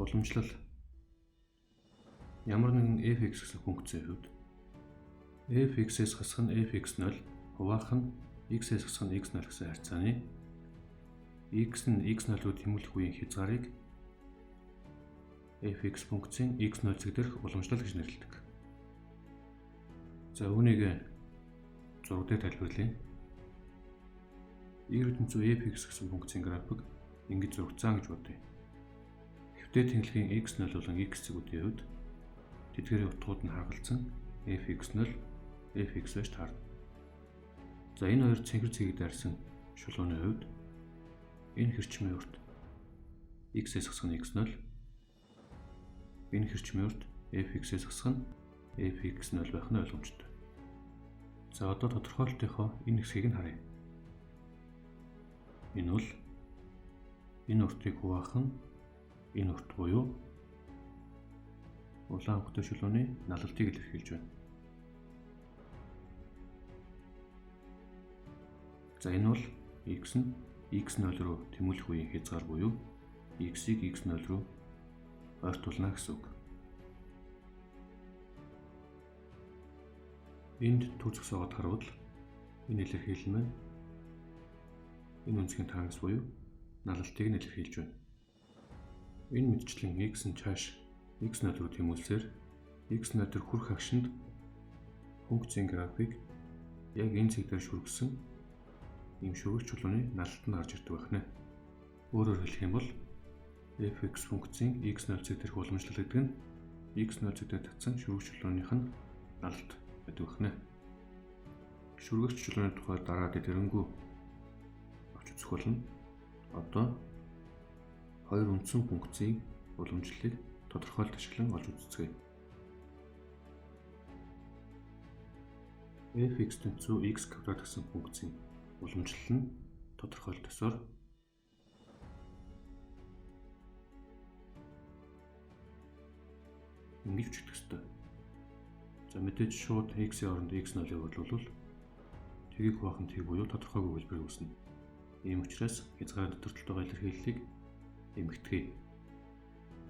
Уламжлал ямар нэгэн fx гэсэн функцийн хувьд fx-ээс хасах нь fx0 хуваах нь x-ээс хасах нь x0 гэсэн харьцааны x нь x0 руу тэмүүлэх үеийн хязгаарыг fx функцийн x0 цэг дээрх уламжлал гэж нэрлэдэг. За үүнийг зураг дээр тайлбарлая. Y тэнцүү fx гэсэн функцийн график ингэж зурагдсан гэж бодъё. Хэвтэй тэнхлэгийн x0 болон x цэгүүдийн хувьд тэдгээрийн утгууд нь харгалзан fx0, fx байж таарна. За энэ хоёр цэнхэр цэгийг дайрсан шулууны хувьд энэ хэрчмийн урт x-ээс хасах нь x0, энэ хэрчмийн урт fx-ээс хасах нь fx0 байх нь ойлгомжтой. За одоо тодорхойлолтынхоо энэ хэсгийг нь харъя. Энэ бол энэ уртыг хуваах нь энэ урт буюу улаан өнгөтэй шулууны налалтыг илэрхийлж байна. За энэ бол x нь x0 руу тэмүүлэх үеийн хязгаар буюу x-ийг x0 руу ойртуулна гэсэн үг. Энд түр зогсоогоод харуул энэ илэрхийлэл маань энэ өнцгийн тангас буюу налалтыг нь илэрхийлж байна. Энэ мэтчлэн x нь чааш x0 руу тэмүүлсээр x0 дээр хүрэх агшинд функцийн график яг энэ цэг дээр шүргсэн ийм шүргэх чулууны налалт нь гарч ирдэг байна. Өөрөөр хэлэх юм бол fx функцийн x0 цэг дээрх уламжлал гэдэг нь x0 цэг дээр татсан шүргэх чулууных нь налалт байдаг байна. Шүргэгч чулууны тухай дараа дэлгэрэнгүй авч үзэх болно. Одоо хоёр үндсэн функцийн уламжлалыг тодорхойлолт ашиглан олж үзцгээе. Fx тэнцүү x квадрат гэсэн функцийн уламжлал нь тодорхойлолт ёсоор ингэж бичигдэх ёстой. За мэдээж шууд x-ийн оронд x0-ыг орлуулвал тгийг хуваах нь тэг буюу тодорхойгүй хэлбэр үүснэ. Ийм учраас хязгаар дотор талд байгаа илэрхийллийг эмхтгэе.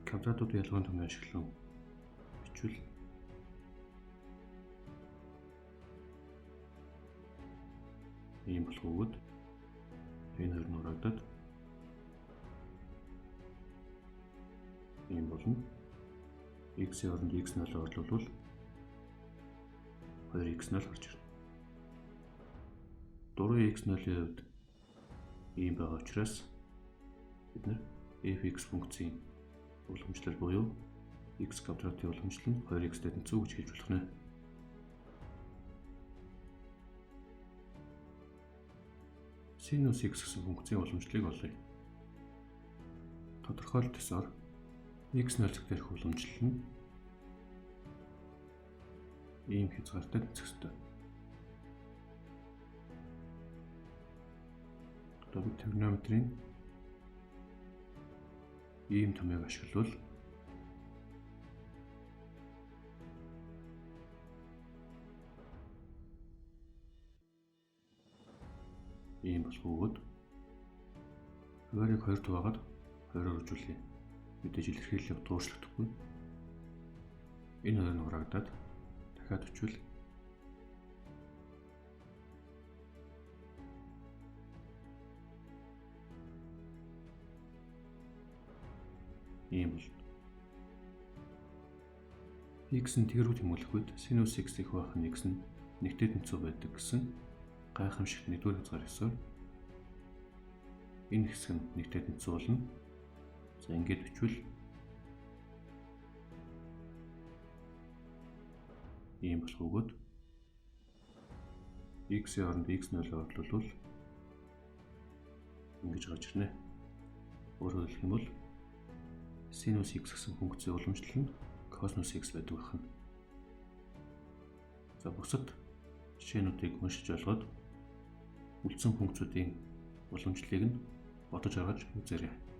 Квадратуудын ялгааны томьёо ашиглан бичвэл ийм болох өгөөд энэ хоёр нь хураагдаад ийм болно. X-ийн оронд x0 орлуулвал 2x0 гарч ирнэ. 3x0-ийн хувьд ийм байгаа учраас бид нар fx функцийн уламжлал буюу x квадратын уламжлал нь 2x-тэй тэнцүү гэж хэлж болох нэ. Синус x гэсэн функцийн уламжлалыг олъё. Тодорхойлолт ёсоор x0 цэг дээрх уламжлал нь ийм хязгаартай тэнцэх ёстой. Одоо бид тригонометрийн ийм томьёог ашиглавал ийм болох өгөөд хуваарийг 2 хуваагаад 2-оор үржүүлье. Мэдээж илэрхийлэл утга өөрчлөгдөхгүй. Энэ хоёр нь хураагдаад дахиад өчвөл ийм болно. X нь тэг рүү тэмүүлэх үед синус x-ийг хуваах нь x нь нэгтэй тэнцүү байдаг гэсэн гайхамшигт нэгдүгээр хязгаар ёсоор энэ хэсэг нь нэгтэй тэнцүү болно. За ингээд бичвэл ийм болох өгөөд x-ийн оронд x0 орлуулвал ингэж гарч ирнэ. Өөрөөр хэлэх юм бол синус x гэсэн функцийн уламжлал нь косинус x байдаг байна. За бусад жишээнүүдийг уншиж ойлгоод үлдсэн функцүүдийн уламжлалыг нь бодож гаргаж үзээрэй.